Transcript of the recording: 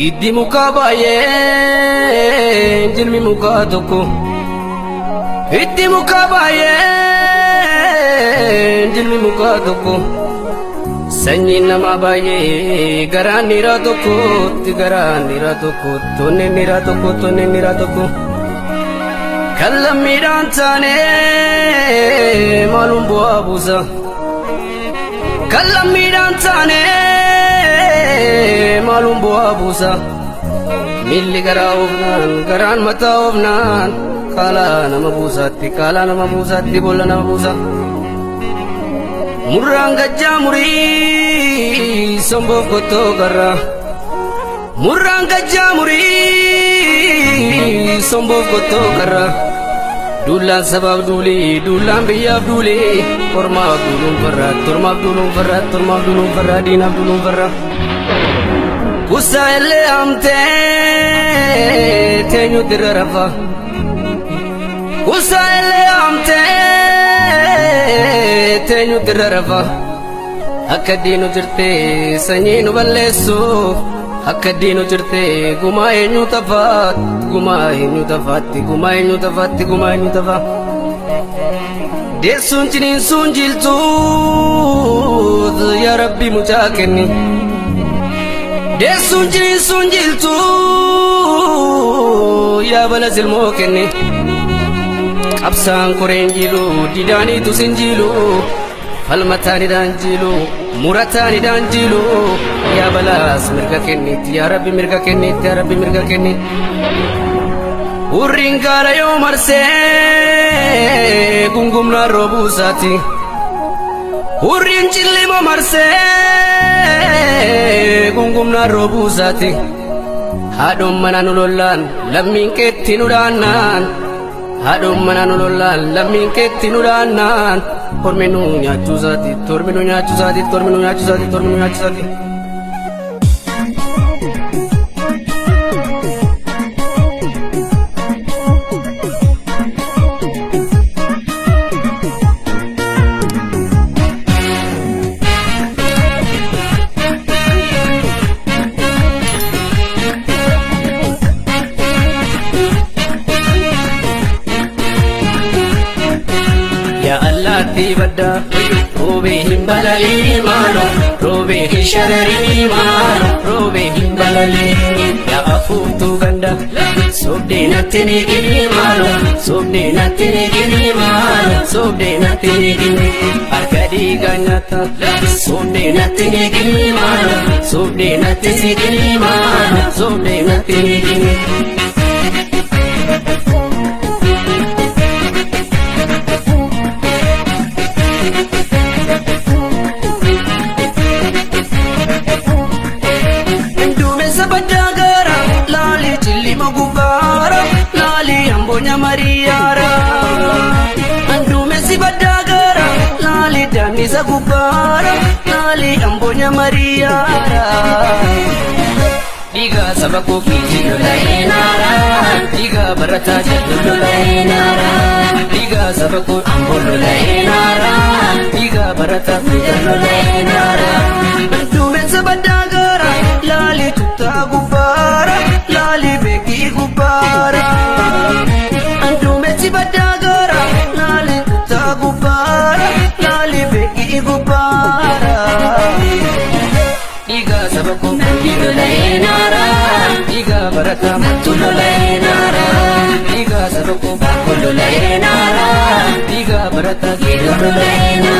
Hiddi mukaa baay'ee, jirmi mukaa tokko. Hiddi mukaa baay'ee, jirmi mukaa tokko. Sanyiin namaa baay'ee, garaan dhiiraa tokkotti, garaan dhiiraa tokkotti, onneen dhiiraa tokkotti, onneen dhiiraa tokko. Kan lammiidhaan taane maaluun bu'aa buusa. Kan lammiidhaan taane maaluun bu'aa buusa. Miilli garaa oofnaan, garaan mataa oofnaan, kaalaa nama buusaatti, kaalaa nama buusaatti, boolla nama buusa. Murraan gajjaa murii somboof qottoo qarra. Murraan gajjaa murii somboof qottoo qarra. Duullaan sabaaf duulee, duullaan biyyaaf duulee, ormaaf duuluun farra, tormaaf duuluun farra, tormaaf duuluun farra, diinaaf duuluun farra. Kusaa illee haamtee teenyuutti irra rafa. Kusaa illee haamtee teenyuutti irra rafa. Akka diinu jirtee sanyii nu balleessuuf, akka diinu jirtee gumaa eenyu tafaatti, gumaa eenyu tafaatti, gumaa eenyu tafaatti, gumaa eenyu tafa. Deessuun ciniinsuun jiltuut, yaa Rabbi mucaa kenni. Deessuun ciniinsuun jiltuu, yaa bala silmoo kenni. Qabsaan koreen jilu, didaaniitu sin jilu, falmataanidhaan jilu, murataanidhaan jilu, yaa balaas mirga kennitti, yaa Rabbi mirga kennitti, yaa Rabbi mirga kenni. Hurriin gaara yoo marsee gungumnaan roobuusaati. Hurriin cillima marsee gungumnaan roobuusaati. Haadhoon mana nu lollaan lammiin keetti nu dhaannaan. Haadhoon mana nu lollaan lammiin keetti nu dhaannaan. Tormi nu nyaachuusaati, tormi nu nyaachuusaati, tormi nu nyaachuusaati, tormi nu nyaachuusaati. Yaa allaattii baddaa, roobee hin balalii maaloo, roobee hin shararii maaloo, roobee hin balalii. Yaa afuuftuu ganda, sobdee natti ni gini maaloo, sobdee natti ni gini maaloo, sobdee natti ni gini. Harka dhiigaa nyaata, sobdee natti ni gini maaloo, sobdee natti ni gini maaloo, sobdee natti ni gini. Duumessa baddaa gaara, laalii cillima gubbaara, laalii amboonya mariyaara. Duumessi baddaa gaara, laalii daannisa gubbaara, laalii amboonya mariyaara. Dhiigaa saba koo kiitii lola'ee naara, dhiigaa barataa jedhu lola'ee naara, dhiigaa saba koo amboo lola'ee naara, dhiigaa barataa fiiga lola'ee naara. Duumessa baddaa gaara, laalii tuttaa gubbaara, laalii beekii gubbaara. Duumessi baddaa gaara, laalii tuttaa gubbaara, laalii beekii gubbaara. Dhiigaa saba koo namni lola'ee naara, dhiigaa barataa mattu lola'ee naara, dhiigaa saba koo baakoo lola'ee naara, dhiigaa barataa geedoo lola'ee naara.